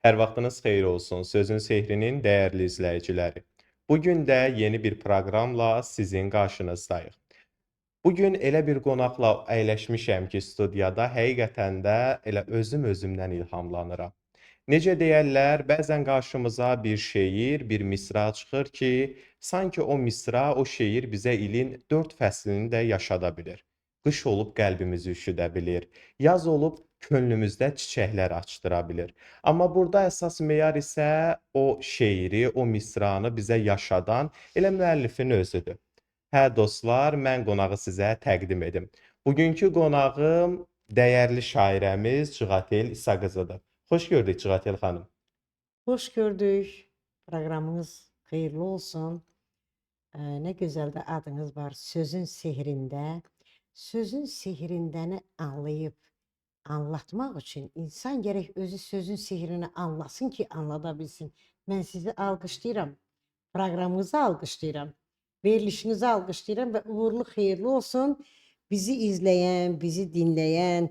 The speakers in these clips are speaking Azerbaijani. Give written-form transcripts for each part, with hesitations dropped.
Hər vaxtınız xeyir olsun, Sözün Sehrinin dəyərli izləyiciləri. Bu gün də yeni bir proqramla sizin qarşınızdayıq. Bu gün elə bir qonaqla əyləşmişəm ki, studiyada həqiqətən də elə özüm özümdən ilhamlanıram. Necə deyərlər, bəzən qarşımıza bir şeir, bir misra çıxır ki, sanki o misra, o şeir bizə ilin 4 fəslini də yaşada bilir. Qış olub qəlbimizi üşüdə bilir, yaz olub könlümüzdə çiçəklər açdıra bilir. Amma burada əsas meyar isə o şeiri, o misranı bizə yaşadan elə müəllifin özüdür. Hə dostlar, mən qonağı sizə təqdim edim. Bugünkü qonağım dəyərli şairəmiz Cığatel İsaqızıdır. Xoş gördük Cığatel xanım. Xoş gördük. Proqramınız xeyirli olsun. Nə gözəl də adınız var. Sözün sehrində. Sözün sehrindəni anlayıb anlatmaq üçün insan gərək özü sözün sehrini anlasın ki, anlada bilsin. Mən sizi alqışlayıram. Proqramınızı alqışlayıram. Verilişinizi alqışlayıram və uğurlu, xeyirli olsun. Bizi izləyən, bizi dinləyən,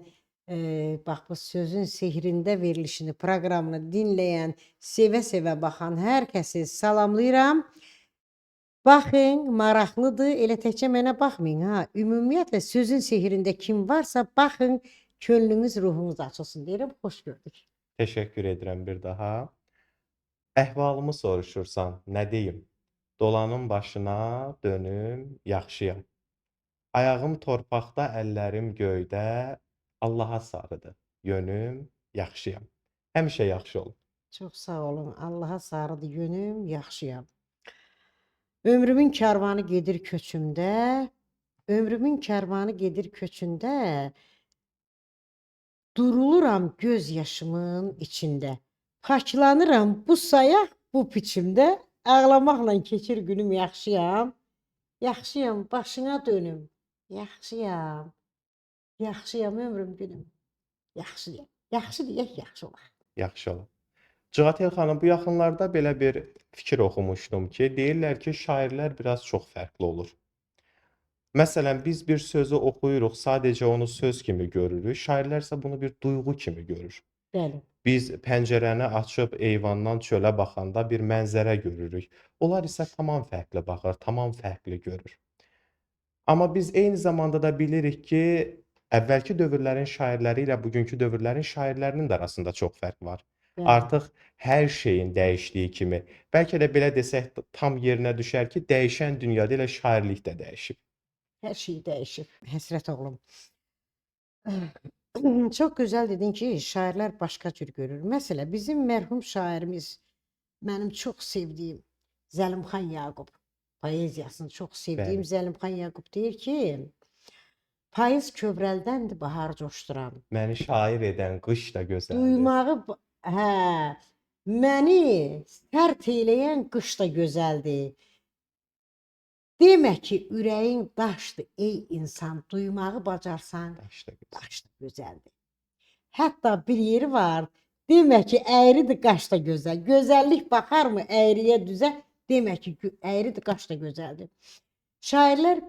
bax bu sözün sehrində verilişini, proqramını dinləyən, sevə-sevə baxan hər kəsi salamlayıram. Baxın, maraqlıdır. Elə təkcə mənə baxmayın ha. Ümumiyyətlə sözün sehrində kim varsa baxın, könlünüz, ruhunuz açılsın deyirəm. Xoş gördük. Təşəkkür edirəm bir daha. Əhvalımı soruşursan, nə deyim? Dolanın başına dönüm, yaxşıyam. Ayağım torpaqda, əllərim göydə, Allaha sarıdır yönüm, yaxşıyam. Həmişə yaxşı olun. Çox sağ olun. Allaha sarıdır yönüm, yaxşıyam. Ömrümün karvanı gedir köçümdə, ömrümün karvanı gedir köçündə, duruluram göz yaşımın içində. Paklanıram bu sayaq, bu biçimdə, ağlamaqla keçir günüm, yaxşıyam. Yaxşıyam, başına dönüm, yaxşıyam. Yaxşıyam ömrüm günüm, yaxşıyam. Yaxşı deyək, yaxşı olaq. Yaxşı olaq. Cığatel xanım, bu yaxınlarda belə bir fikir oxumuşdum ki, deyirlər ki, şairlər biraz çox fərqli olur. Məsələn, biz bir sözü oxuyuruq, sadəcə onu söz kimi görürük, şairlər isə bunu bir duyğu kimi görür. Bəli. Biz pəncərəni açıb eyvandan çölə baxanda bir mənzərə görürük. Onlar isə tamam fərqli baxır, tamam fərqli görür. Amma biz eyni zamanda da bilirik ki, əvvəlki dövrlərin şairləri ilə bugünkü dövrlərin şairlərinin də arasında çox fərq var. Bəli. Artıq hər şeyin dəyişdiyi kimi, bəlkə də belə desək tam yerinə düşər ki, dəyişən dünyada elə şairlik də dəyişib. Hər şey dəyişib, Həsrət oğlum. Çox gözəl dedin ki, şairlər başqa cür görür. Məsələ, bizim mərhum şairimiz, mənim çox sevdiyim Zəlimxan Yaqub, poeziyasını çox sevdiyim Bəli. Zəlimxan Yaqub deyir ki, payız kövrəldəndir bahar coşduran. Məni şair edən qış da gözəldir. Duymağı, hə, məni sərt eləyən qış da gözəldir. Demə ki, ürəyin daşdır, ey insan, duymağı bacarsan, daş da gözəl. Daş da gözəldir. Hətta bir yeri var, demə ki, əyridir, qaş da gözəl. Gözəllik baxarmı əyriyə düzə, demə ki, əyridir, qaş da gözəldir. Şairlər,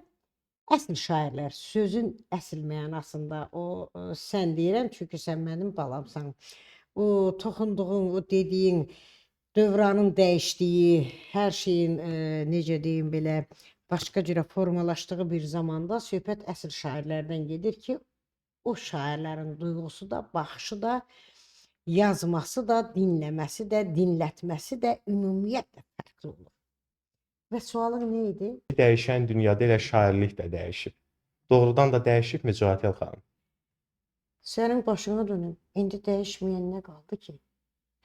əsl şairlər, sözün əsl mənasında, o sən deyirəm, çünki sən mənim balamsan. O toxunduğun, o dediyin, dövranın dəyişdiyi, hər şeyin, necə deyim belə, başqa cürə formalaşdığı bir zamanda söhbət əsl şairlərdən gedir ki, o şairlərin duyğusu da, baxışı da, yazması da, dinləməsi də, dinlətməsi də ümumiyyətlə fərqli olur. Və sualın nə idi? Dəyişən dünyada elə şairlik də dəyişib. Doğrudan da dəyişibmi Cığatel xanım? Sənin başına dönüm. İndi dəyişməyən nə qaldı ki?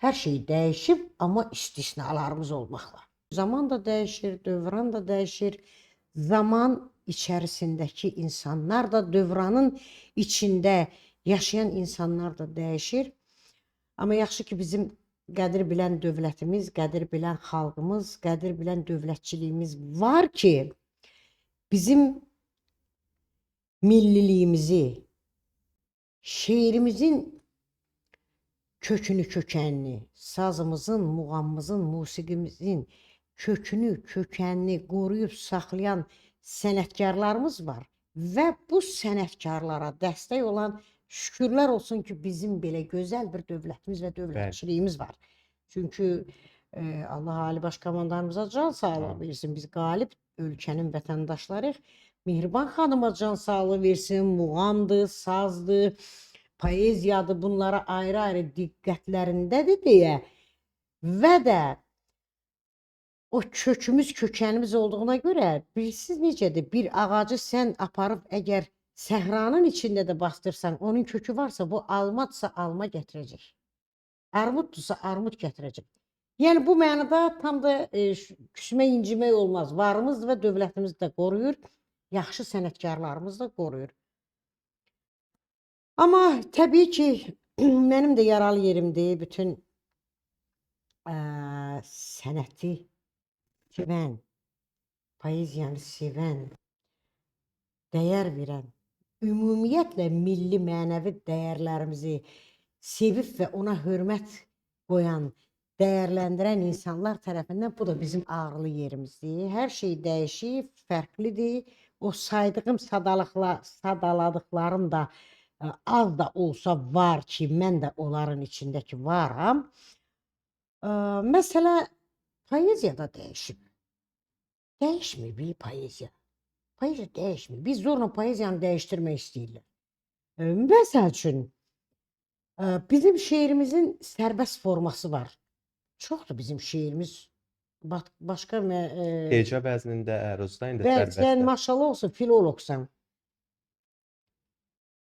Hər şey dəyişib, amma istisnalarımız olmaqla. Zaman da dəyişir, dövran da dəyişir. Zaman içərisindəki insanlar da, dövranın içində yaşayan insanlar da dəyişir. Amma yaxşı ki, bizim qədir bilən dövlətimiz, qədir bilən xalqımız, qədir bilən dövlətçiliyimiz var ki, bizim milliliyimizi, şeirimizin kökünü, kökənini, sazımızın, muğamımızın, musiqimizin kökünü, kökənini qoruyub saxlayan sənətkarlarımız var və bu sənətkarlara dəstək olan Şükürlər olsun ki, bizim belə gözəl bir dövlətimiz və dövlətçiliyimiz var. Çünki Allah Ali Baş Komandanımıza can sağlığı versin. Biz qalib ölkənin vətəndaşlarıyıq. Mehriban xanıma can sağlığı versin. Muğamdır, sazdır, poeziyadır. Bunlara ayrı-ayrı diqqətlərindədir deyə və də o kökümüz, kökənimiz olduğuna görə bilirsiniz necədir? Bir ağacı sən aparıb əgər səhranın içində də bastırsan, onun kökü varsa bu almadırsa alma gətirəcək. Armuddursa armud gətirəcək. Yəni bu mənada tam da küsmək, incimək olmaz. Varımız və dövlətimiz də qoruyur, yaxşı sənətkarlarımız da qoruyur. Amma təbii ki, mənim də yaralı yerimdir. Bütün sənəti sevən, poeziyanı sevən, dəyər verən, ümumiyyətlə milli mənəvi dəyərlərimizi sevib və ona hörmət qoyan, dəyərləndirən insanlar tərəfindən bu da bizim ağrılı yerimizdir. Hər şey dəyişir, fərqlidir. O saydığım sadaladıqlarım da az da olsa var ki, mən də onların içindəki varam. Məsələ poeziya da dəyişib. Dəyişmir bir poeziya. Poeziya dəyişmir. Biz zorla poeziyanı dəyişdirmək istəyirlər. Məsəl üçün, bizim şeirimizin sərbəst forması var. Çoxdur bizim şeirimiz. Başqa Heca vəznində, əruzda indi sərbəstdir. Sən maşallah olsun filoloqsan.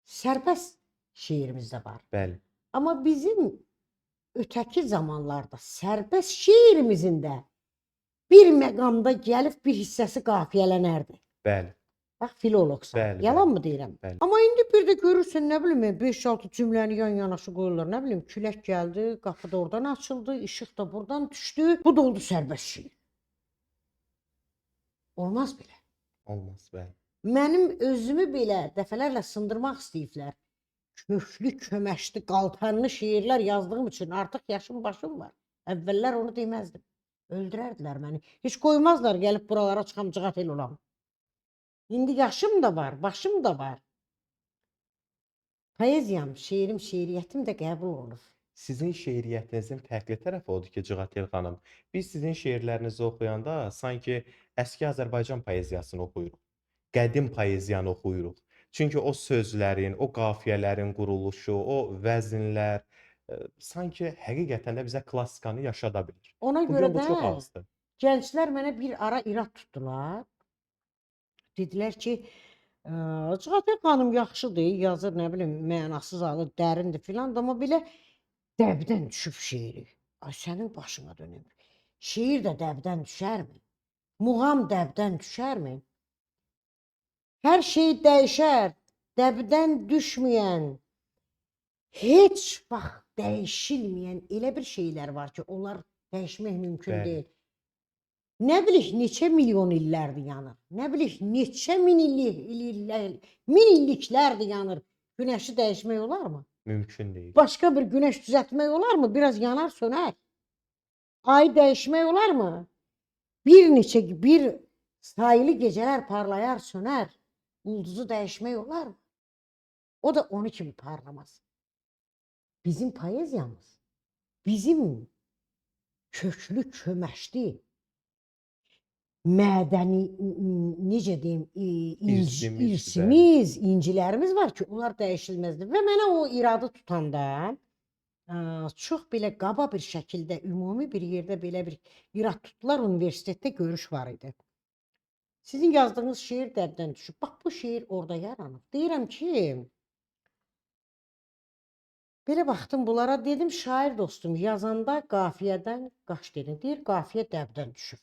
Sərbəst şeirimiz də var. Bəli. Amma bizim ötəki zamanlarda sərbəst şeirimizin də bir məqamda gəlib bir hissəsi qafiyələnərdi. Bəli. Bax, filoloqsan. Bəli, yalan mı deyirəm? Bəli. Amma indi bir də görürsən, nə bilim, 5-6 cümləni yan yanaşı qoyurlar. Nə bilim, külək gəldi, qapı da oradan açıldı, işıq da buradan düşdü. Bu da oldu sərbəst şeir. Olmaz belə. Olmaz, bəli. Mənim özümü belə dəfələrlə sındırmaq istəyiblər. Köklü, köməşli, qaltanlı şeirlər yazdığım üçün artıq yaşım başım var. Əvvəllər onu deməzdim. Öldürərdilər məni. Heç qoymazlar gəlib buralara çıxam, cığatel olam. İndi yaşım da var, başım da var. Poeziyam, şeirim, şeiriyyətim də qəbul olunur. Sizin şeiriyyətinizin fərqli tərəfi odur ki, Cığatel xanım, biz sizin şeirlərinizi oxuyanda sanki əski Azərbaycan poeziyasını oxuyuruq. Qədim poeziyanı oxuyuruq. Çünki o sözlərin, o qafiyələrin quruluşu, o vəzinlər sanki həqiqətən də bizə klassikanı yaşada bilir. Ona görə Bugün bu də çox azdır. Gənclər mənə bir ara irad tutdular. Dedilər ki, Cığatel xanım yaxşıdır, yazır, nə bilim, mənasız alır, dərindir filan, amma belə dəbdən düşüb şeiri. Ay, sənin başına dönüm. Şeir də dəbdən düşərmi? Muğam dəbdən düşərmi? Hər şey dəyişər, dəbdən düşməyən, heç vaxt dəyişilməyən elə bir şeylər var ki, onlar dəyişmək mümkün Bəli. deyil. Nə bilik neçə milyon illərdir yanır. Nə bilik neçə min illiklərdir yanır. Günəşi dəyişmək olarmı? Mümkün deyil. Başqa bir günəş düzəltmək olarmı? Biraz yanar, sönər. Ayı dəyişmək olarmı? Bir neçə, bir sayılı gecələr parlayar, sönər. Ulduzu dəyişmək olarmı? O da onu kimi parlamaz. Bizim poeziyamız, bizim köklü, köməşli, mədəni, necə deyim, irsimiz, incilərimiz var ki, onlar dəyişilməzdir. Və mənə o iradı tutanda çox belə qaba bir şəkildə, ümumi bir yerdə belə bir irad tutdular, universitetdə görüş var idi. Sizin yazdığınız şeir dəbdən düşüb. Bax, bu şeir orada yaranıb. Deyirəm ki, belə baxdım bunlara, dedim, şair dostum, yazanda qafiyədən qaç dedim. Deyir, qafiyə dəbdən düşüb.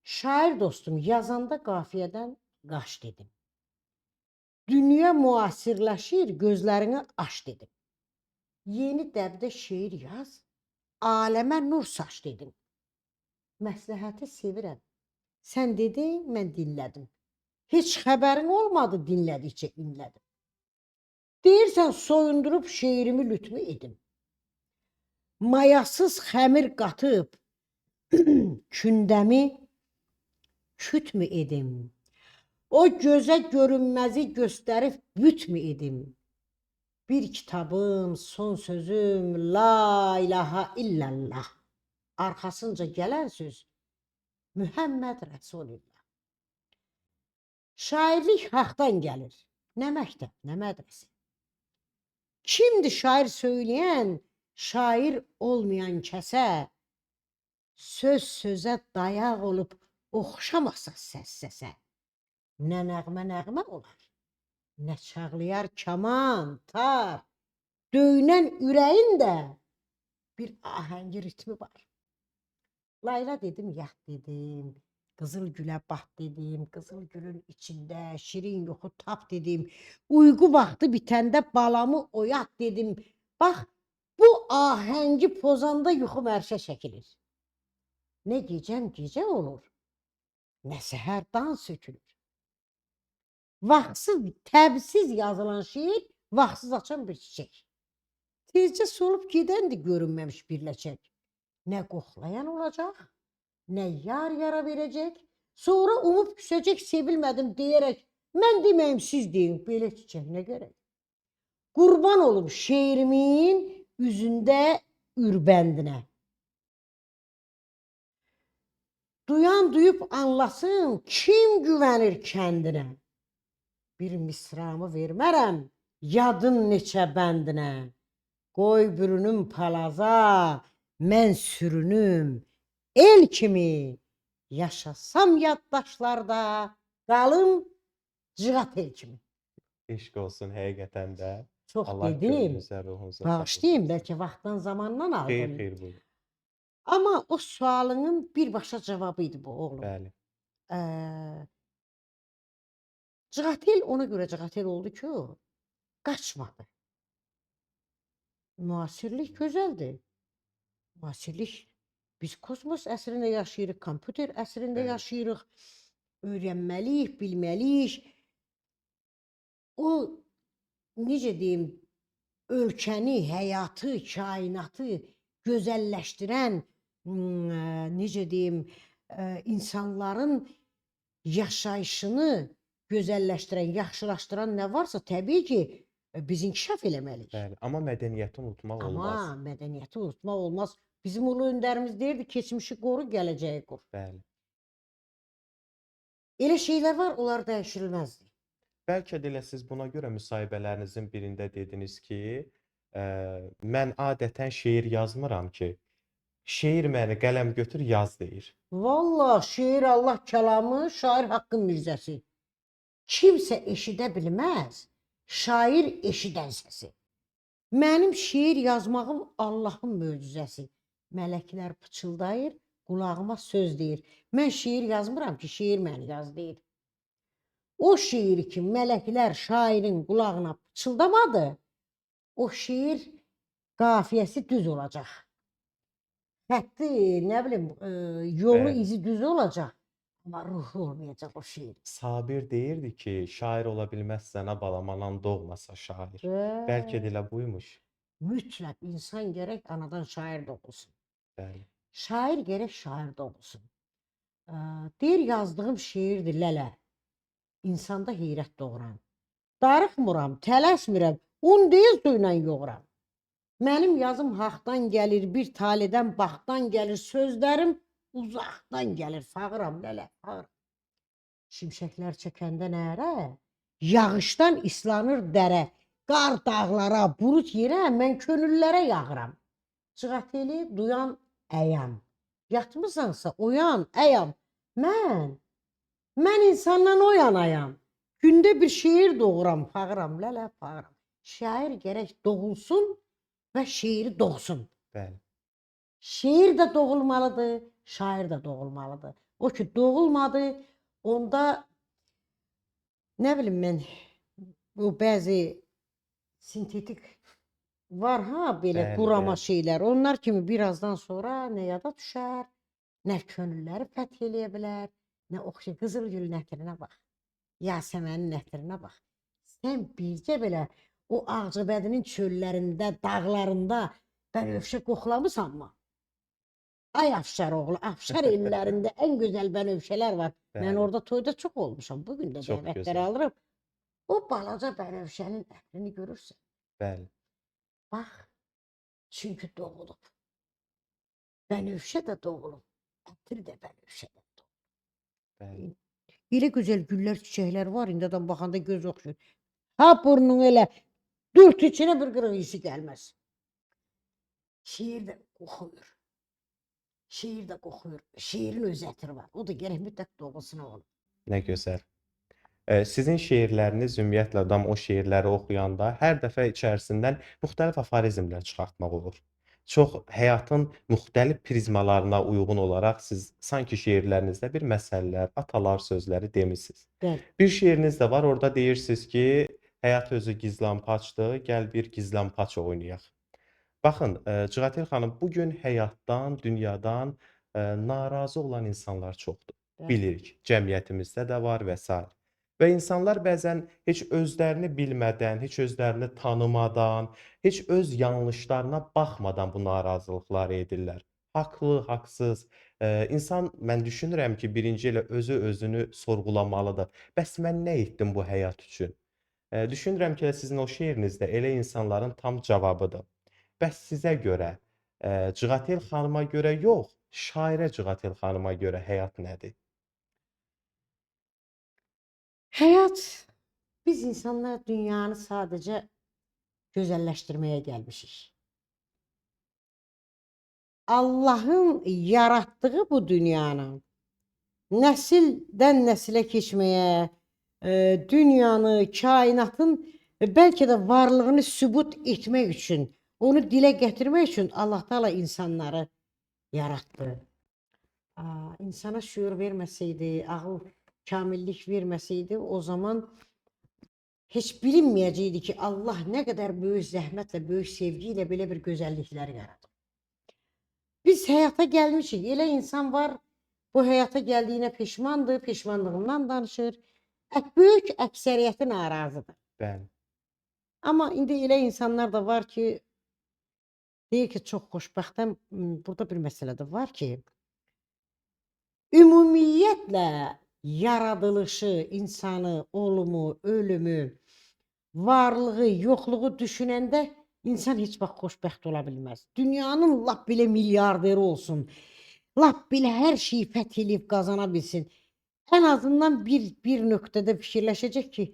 Şair dostum, yazanda qafiyədən qaç dedim. Dünya müasirləşir, gözlərini aç dedim. Yeni dəbdə şeir yaz, aləmə nur saç dedim. Məsləhəti sevirəm. Sən dedin, mən dinlədim. Heç xəbərin olmadı, dinlədikcə inlədim. Deyirsən, soyundurub şeirimi lütmü edim. Mayasız xəmir qatıb kündəmi kütmü edim. O gözə görünməzi göstərib bütmü idim? Bir kitabım, son sözüm la ilaha illallah. Arxasınca gələn söz Mühəmməd Rəsulullah. Şairlik haqdan gəlir. Nə məktəb, nə mədrəsə. Kimdir şair söyləyən, şair olmayan kəsə söz sözə dayaq olub oxşamasa səs səsə. Nə nəğmə nəğmə olar, nə çağlayar kaman, tar, döynən ürəyin də bir ahəngi ritmi var. Layla dedim, yat dedim, qızıl gülə bat dedim, qızıl gülün içində şirin yuxu tap dedim, uyğu vaxtı bitəndə balamı oyat dedim. Bax, bu ahəngi pozanda yuxum ərşə çəkilir. Nə gecəm gecə olur, nə səhər dan sökülür. Vaxtsız, təbsiz yazılan şeir vaxtsız açan bir çiçək. Tezcə solub gedəndir görünməmiş bir ləçək. Nə qoxlayan olacaq, nə yar yara verəcək, sonra umub küsəcək sevilmədim deyərək, mən deməyim siz deyin, belə çiçək nə gərək? Qurban olum şeirimin üzündə ürbəndinə. Duyan duyub anlasın, kim güvənir kəndinə? Bir misramı vermərəm yadın neçə bəndinə. Qoy bürünüm palaza, mən sürünüm el kimi. Yaşasam yaddaşlarda, qalım cığa tel kimi. Eşq olsun həqiqətən də. Çox Allah dedim. könlünüzə, ruhunuza sağlıq Bağışlayın, versin. bəlkə vaxtdan zamandan Xeyr, aldım. xeyr buyurun. Amma o sualının birbaşa cavabı idi bu oğlum. Bəli. Cığa tel ona görə cığa tel oldu ki, o qaçmadı. Müasirlik gözəldir. Müasirlik, biz kosmos əsrində yaşayırıq, kompüter əsrində Bəli. yaşayırıq. Öyrənməliyik, bilməliyik. O, necə deyim, ölkəni, həyatı, kainatı gözəlləşdirən, necə deyim, insanların yaşayışını gözəlləşdirən, yaxşılaşdıran nə varsa, təbii ki, biz inkişaf eləməliyik. Bəli, amma mədəniyyəti unutmaq olmaz. Amma mədəniyyəti unutmaq olmaz. Bizim ulu öndərimiz deyirdi, keçmişi qoru, gələcəyi qur. Bəli. Elə şeylər var, onlar dəyişilməzdir. Bəlkə də elə siz buna görə müsahibələrinizin birində dediniz ki, mən adətən şeir yazmıram ki, şeir məni qələm götür yaz deyir. Vallah, şeir Allah kəlamı, şair haqqın mirzəsi. Kimsə eşidə bilməz, şair eşidən səsi. Mənim şeir yazmağım Allahın möcüzəsi. Mələklər pıçıldayır, qulağıma söz deyir. Mən şeir yazmıram ki, şeir məni yaz deyir. O şeiri ki, mələklər şairin qulağına pıçıldamadı, o şeir qafiyəsi düz olacaq. Xətti, nə bilim, yolu, Bəli. izi düz olacaq, amma ruhu olmayacaq o şeirin. Sabir deyirdi ki, şair ola bilməzsən a balam, anan doğmasa şair. Bəlkə də elə buymuş. Mütləq insan gərək anadan şair doğulsun. Bəli. Şair gərək şair doğulsun. Deyir yazdığım şeirdir lələ. İnsanda heyrət doğuran. Darıxmıram, tələsmirəm, un deyil suyla yoğuram. Mənim yazım haqdan gəlir, bir taledən baxdan gəlir, sözlərim uzaqdan gəlir. Fağıram lələ, fağıram. Şimşəklər çəkəndə nərə, yağışdan islanır dərə, qar dağlara, bulud yerə, mən könüllərə yağıram. Cığa teli duyan əyam. Yatmısansa oyan, əyam. Mən insandan oyanayam. Gündə bir şeir doğuram, fağıram, lələ, fağıram. Şair gərək doğulsun və şeiri doğsun. Bəli. Şeir də doğulmalıdır, şair də doğulmalıdır. O ki doğulmadı, onda nə bilim mən, bu bəzi sintetik var ha, belə Bəli, qurama bəli. şeylər. Onlar kimi birazdan sonra nə yada düşər, nə könülləri fəth eləyə bilər, nə oxşa qızıl gülün ətrinə bax, Yasəmənin ətrinə bax. Sən bircə belə o Ağcabədinin çöllərində, dağlarında bənövşə qoxlamısanmı? Ay Afşar oğlu, Afşar ellərində ən gözəl bənövşələr var. Mən Bəli. orada toyda çox olmuşam. Bu gün də Çox dəvətlər gözəl. alıram. O balaca bənövşənin ətrini görürsən. Bəli. Bax, çünki doğulub. Bənövşə də doğulub, ətir də bənövşədən doğulub. Bəli. Elə gözəl güllər, çiçəklər var, indi adam baxanda göz oxşuyur. Ha burnunu elə dürt içinə bir qırıq isi gəlməz. Şeir də qoxuyur. Şeir də qoxuyur. Şeirin öz ətri var. O da gərək mütləq doğulsun oğlum. Nə gözəl. Sizin şeirləriniz ümumiyyətlə adam o şeirləri oxuyanda hər dəfə içərisindən müxtəlif aforizmlər çıxartmaq olur. Çox həyatın müxtəlif prizmalarına uyğun olaraq siz sanki şeirlərinizdə bir məsələlər, atalar sözləri demisiniz. Bəli. Bir şeiriniz də var, orada deyirsiniz ki, həyat özü gizlənpaçdır, gəl bir gizlənpaç oynayaq. Baxın, Cığatel xanım, bu gün həyatdan, dünyadan narazı olan insanlar çoxdur. Bəli. Bilirik, cəmiyyətimizdə də var və sair. Və insanlar bəzən heç özlərini bilmədən, heç özlərini tanımadan, heç öz yanlışlarına baxmadan bu narazılıqları edirlər. Haqlı, haqsız. İnsan, mən düşünürəm ki, birinci elə özü özünü sorğulamalıdır. Bəs mən nə etdim bu həyat üçün? Düşünürəm ki, elə sizin o şeirinizdə elə insanların tam cavabıdır. Bəs sizə görə, Cığatel xanıma görə yox, şairə Cığatel xanıma görə həyat nədir? Həyat, biz insanlar dünyanı sadəcə gözəlləşdirməyə gəlmişik. Allahın yaratdığı bu dünyanı nəsildən nəsilə keçməyə, dünyanı, kainatın bəlkə də varlığını sübut etmək üçün, onu dilə gətirmək üçün Allah Taala insanları yaratdı. İnsana şüur verməsəydi, ağıl, kamillik verməsəydi, o zaman heç bilinməyəcəkdi ki, Allah nə qədər böyük zəhmətlə, böyük sevgi ilə belə bir gözəlliklər yaradıb. Biz həyata gəlmişik. Elə insan var, bu həyata gəldiyinə peşmandır, peşmanlığından danışır. Böyük əksəriyyəti narazıdır. Bəli. Amma indi elə insanlar da var ki, deyir ki, çox xoşbəxtəm. Burada bir məsələ də var ki, ümumiyyətlə yaradılışı, insanı, olumu, ölümü, varlığı, yoxluğu düşünəndə insan heç vaxt xoşbəxt ola bilməz. Dünyanın lap belə milyarderi olsun, lap belə hər şeyi fəth eləyib qazana bilsin. Ən azından bir nöqtədə fikirləşəcək ki,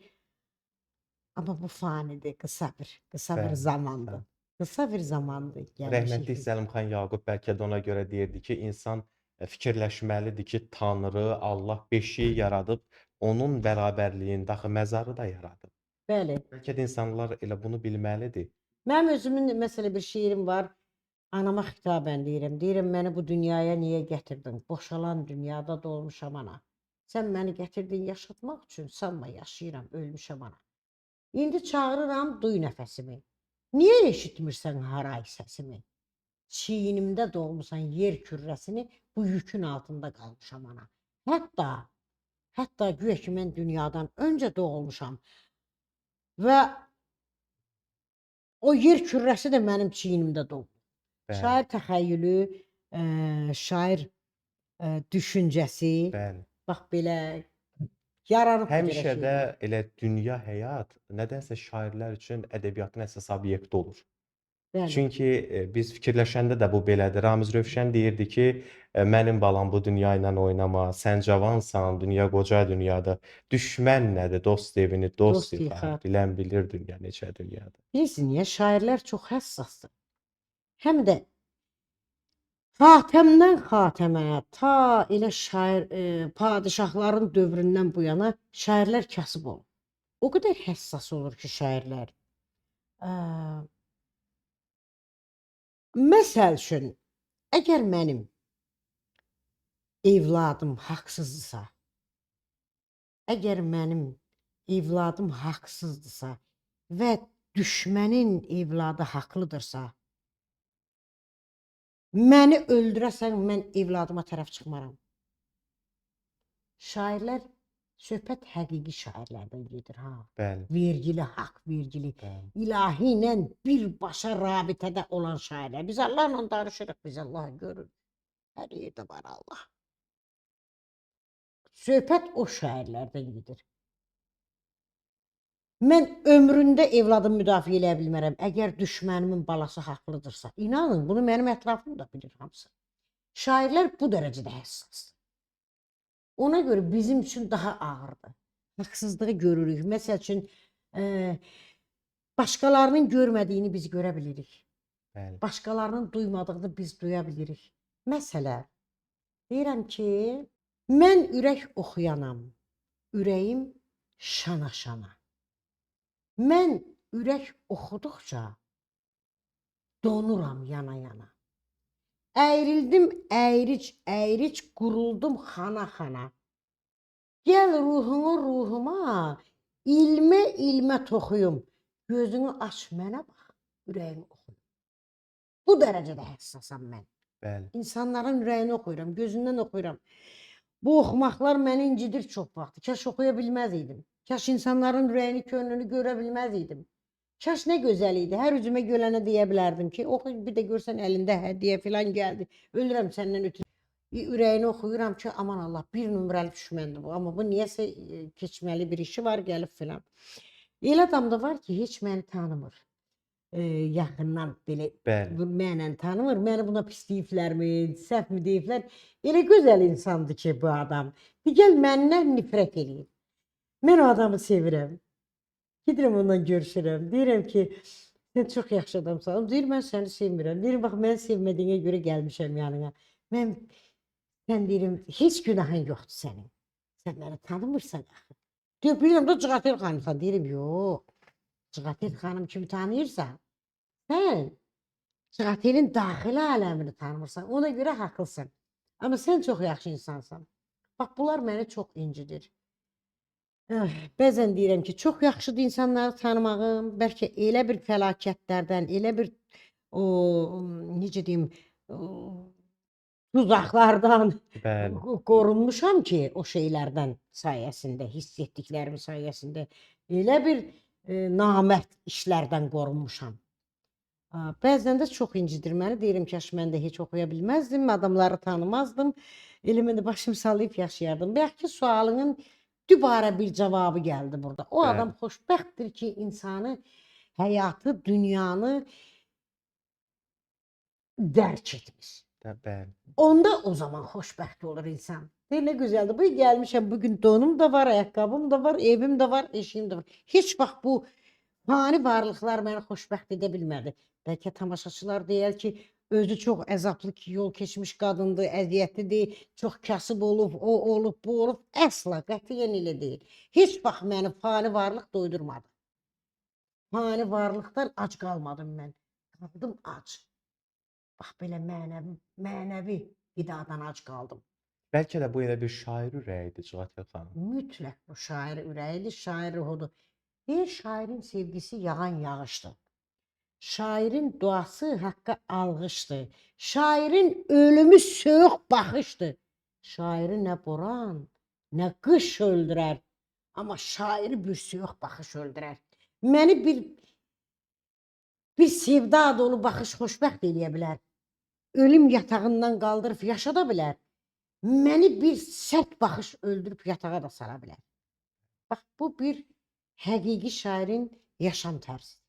amma bu fanidir, qısa bir Bəli, zamandır. bəli. Qısa bir zamandır. Rəhmətli Zəlimxan Yaqub bəlkə də ona görə deyirdi ki, insan fikirləşməlidir ki, Tanrı, Allah beşiyi yaradıb, onun bərabərliyində axı məzarı da yaradıb. Bəli. Bəlkə də insanlar elə bunu bilməlidir. Mənim özümün məsələ bir şeirim var. Anama xitabən deyirəm. Deyirəm, məni bu dünyaya niyə gətirdin? Boşalan dünyada dolmuşam ana. Sən məni gətirdin yaşatmaq üçün, sanma yaşayıram, ölmüşəm ana. İndi çağırıram, duy nəfəsimi. Niyə eşitmirsən haray səsimi? Çiynimdə doğmusan yer kürrəsini, bu yükün altında qalmışam ana. Hətta güya ki, mən dünyadan öncə doğulmuşam və o yer kürrəsi də mənim çiynimdə doğulub. Bəli. Şair təxəyyülü, şair düşüncəsi, Bəli. bax belə yaranıb bu cürə Həmişə də şeylər. elə dünya həyat nədənsə şairlər üçün ədəbiyyatın əsas obyekti olur. Bəli. Çünki biz fikirləşəndə də bu belədir. Ramiz Rövşən deyirdi ki, mənim balam bu dünya ilə oynama, sən cavansan, dünya qoca dünyadır. Düşmən nədir, dost evini dost Dost yıxar, yıxar. bilən bilir dünya neçə dünyadır. Bilirsiniz niyə? Şairlər çox həssasdır. Həm də xatəmdən xatəmə, ta elə şair, padişahların dövründən bu yana şairlər kasıb olub. O qədər həssas olur ki, şairlər. Məsəl üçün, əgər mənim evladım haqsızdırsa, əgər mənim evladım haqsızdırsa və düşmənin evladı haqlıdırsa, məni öldürəsən, mən evladıma tərəf çıxmaram. Şairlər, söhbət həqiqi şairlərdən gedir, ha. Bəli. Vergili, haqq vergili, Bəli. ilahi ilə birbaşa rabitədə olan şairlər. Biz Allahla danışırıq, biz Allahı görürük. Hər yerdə var Allah. Söhbət o şairlərdən gedir. Mən ömründə evladımı müdafiə eləyə bilmərəm. Əgər düşmənimin balası haqlıdırsa, inanın, bunu mənim ətrafım da bilir hamısı. Şairlər bu dərəcədə həssasdır. Ona görə bizim üçün daha ağırdır. Haqsızlığı görürük. Məsəl üçün, başqalarının görmədiyini biz görə bilirik. Bəli. Başqalarının duymadığını biz duya bilirik. Məsələ, deyirəm ki, mən ürək oxuyanam, ürəyim şana-şana. Mən ürək oxuduqca donuram yana-yana. Əyrildim əyric-əyric, quruldum xana-xana. Gəl ruhunu ruhuma, ilmə-ilmə toxuyum. Gözünü aç mənə bax, ürəyimi oxuyum. Bu dərəcədə həssasam mən. Bəli. İnsanların ürəyini oxuyuram, gözündən oxuyuram. Bu oxumaqlar məni incidir çox vaxt. Kaş oxuya bilməz idim. Kaş insanların ürəyini, könlünü görə bilməz idim. Kaş nə gözəl idi. Hər üzümə gölənə deyə bilərdim ki, oxu, bir də görsən əlində hədiyyə filan gəldi. Ölürəm səndən ötürü. Ürəyini oxuyuram ki, aman Allah, bir nömrəli düşməndir bu. Amma bu niyəsə keçməli bir işi var, gəlib filan. Elə adam da var ki, heç məni tanımır. Yaxından belə mənlə tanımır. Məni buna pis deyiblərmi, səhv mi deyiblər? Elə gözəl insandır ki, bu adam. Gəl məndən nifrət eləyir. Mən o adamı sevirəm. Gedirəm ondan görüşürəm. Deyirəm ki, sən çox yaxşı adamsan. Deyir, mən səni sevmirəm. Deyirəm, bax, məni sevmədiyinə görə gəlmişəm yanına. Mən, sən deyirəm, heç günahın yoxdur sənin. Sən məni tanımırsan axı. Deyir, bilirəm də Cıqatel xanımsan. Deyirəm, yox. Cıqatel xanım kimi tanıyırsan, sən Cıqatelin daxili aləmini tanımırsan. Ona görə haqlısan. Amma sən çox yaxşı insansan. Bax, bunlar məni çox incidir. Bəzən deyirəm ki, çox yaxşıdır insanları tanımağım. Bəlkə elə bir fəlakətlərdən, elə bir o, necə deyim, tuzaqlardan qorunmuşam ki, o şeylərdən sayəsində, hiss etdiklərim sayəsində elə bir namərd işlərdən qorunmuşam. Bəzən də çox incidir məni. Deyirəm ki, mən də heç oxuya bilməzdim, adamları tanımazdım. Elə mən də başımı sallayıb yaşayardım. Bayaq ki, sualının dübarə bir cavabı gəldi burada. O adam xoşbəxtdir ki, insanı, həyatı, dünyanı dərk etmiş. Bəli. Onda o zaman xoşbəxt olur insan. Deyir, nə gözəldir. Bu gəlmişəm, bugün donum da var, ayaqqabım da var, evim də var, eşiyim də var. Heç vaxt bu fani varlıqlar məni xoşbəxt edə bilmədi. Bəlkə tamaşaçılar deyər ki, özü çox əzablı ki, yol keçmiş qadındır, əziyyətlidir, çox kasıb olub, o olub, bu olub. Əsla, qətiyyən elə deyil. Heç vaxt məni fani varlıq doydurmadı. Fani varlıqdan ac qalmadım mən. Qaldım ac. Bax, belə mənəvi qidadan ac qaldım. Bəlkə də bu elə bir şair ürəyidir, Cıqatel xanım. Mütləq bu şair ürəyidir, şair ruhudur. Deyir, şairin sevgisi yağan yağışdır. Şairin duası haqqa alğışdır. Şairin ölümü soyuq baxışdır. Şairi nə boran, nə qış öldürər. Amma şairi bir soyuq baxış öldürər. Məni bir sevda dolu baxış xoşbəxt eləyə bilər. Ölüm yatağından qaldırıb yaşada bilər. Məni bir sərt baxış öldürüb yatağa da sara bilər. Bax, bu bir həqiqi şairin yaşam tərzidir.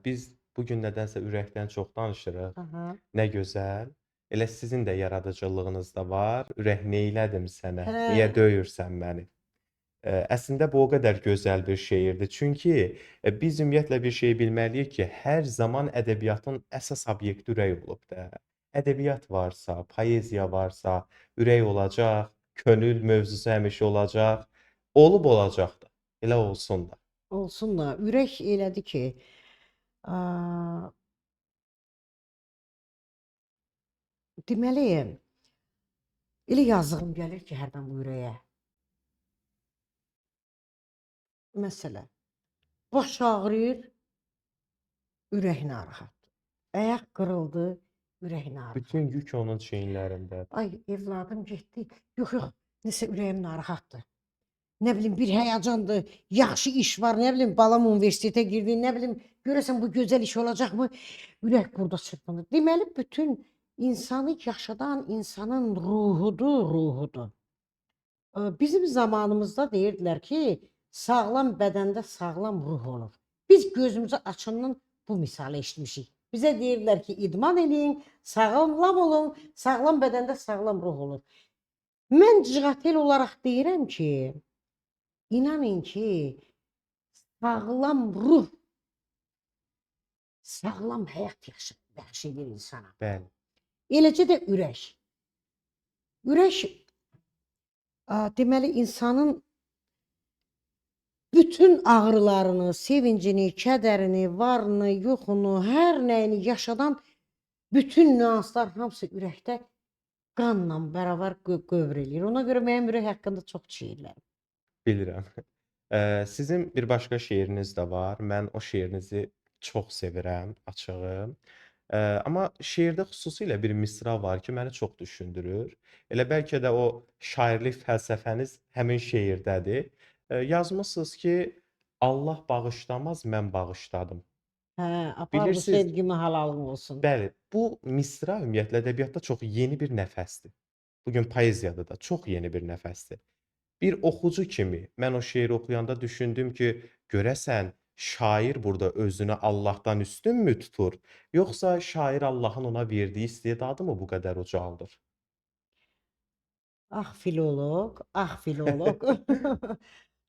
Biz bugün nədənsə ürəkdən çox danışırıq. Aha. Nə gözəl. Elə sizin də yaradıcılığınız da var. Ürək neylədim sənə? Hə. Niyə döyürsən məni? Əslində bu o qədər gözəl bir şeirdir. Çünki biz ümumiyyətlə bir şey bilməliyik ki, hər zaman ədəbiyyatın əsas obyekti ürək olub da. Ədəbiyyat varsa, poeziya varsa, ürək olacaq, könül mövzusu həmişə olacaq. Olub olacaq da. Elə olsun da. Olsun da. Ürək elədi ki, deməli, elə yazığım gəlir ki, hərdən bu ürəyə. Məsələ, baş ağrıyır, ürək narahatdır. Ayaq qırıldı, ürək narahatdır. Bütün yük onun çiyinlərindədir. Ay, evladım getdi. Yox, yox, nəsə ürəyim narahatdır. Nə bilim, bir həyəcandır, yaxşı iş var, nə bilim, balam universitetə girdi, nə bilim, görəsən bu gözəl iş olacaqmı? Ürək burada çırpınır. Deməli, bütün İnsanı yaşadan insanın ruhudur, ruhudur. Bizim zamanımızda deyirdilər ki, sağlam bədəndə sağlam ruh olur. Biz gözümüzü açandan bu misalı eşitmişik. Bizə deyirdilər ki, idman eləyin, sağlam olun, sağlam bədəndə sağlam ruh olur. Mən cığatel olaraq deyirəm ki, inanın ki, sağlam ruh, sağlam həyat bəxş edir insana. Bəli. Eləcə də ürək. Ürək, deməli, insanın bütün ağrılarını, sevincini, kədərini, varını, yoxunu, hər nəyini yaşadan bütün nüanslar hamısı ürəkdə qanla bərabər qövr eləyir. Ona görə mənim ürək haqqında çox şeirlərim. Bilirəm. Sizin bir başqa şeiriniz də var. Mən o şeirinizi çox sevirəm, açığı. Amma şeirdə xüsusilə bir misra var ki, məni çox düşündürür. Elə bəlkə də o şairlik fəlsəfəniz həmin şeirdədir. Yazmısınız ki, Allah bağışlamaz, mən bağışladım. Hə, apar bu sevgimi halalım olsun. Bəli, bu misra ümumiyyətlə ədəbiyyatda çox yeni bir nəfəsdir. Bugün poeziyada da çox yeni bir nəfəsdir. Bir oxucu kimi mən o şeiri oxuyanda düşündüm ki, görəsən şair burada özünü Allahdan üstünmü tutur, yoxsa şair Allahın ona verdiyi istedadı mı bu qədər ucaldır? Ah filoloq, ah filoloq.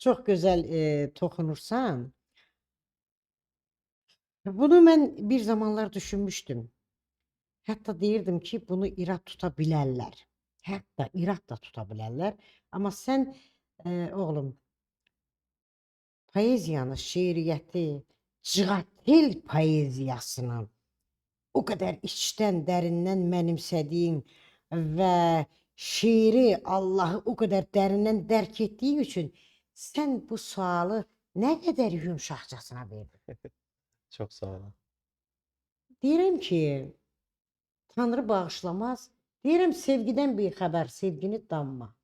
Çox gözəl toxunursan. Bunu mən bir zamanlar düşünmüşdüm. Hətta deyirdim ki, bunu irad tuta bilərlər. Hətta irad da tuta bilərlər. Amma sən, oğlum, poeziyanı, şeiriyyəti, cığatel poeziyasını o qədər içdən, dərindən mənimsədiyin və şeiri, Allahı o qədər dərindən dərk etdiyin üçün sən bu sualı nə qədər yumşaqcasına verdin. Çox sağ olun. Deyirəm ki, Tanrı bağışlamaz. Deyirəm, sevgidən bir xəbər, sevgini danma.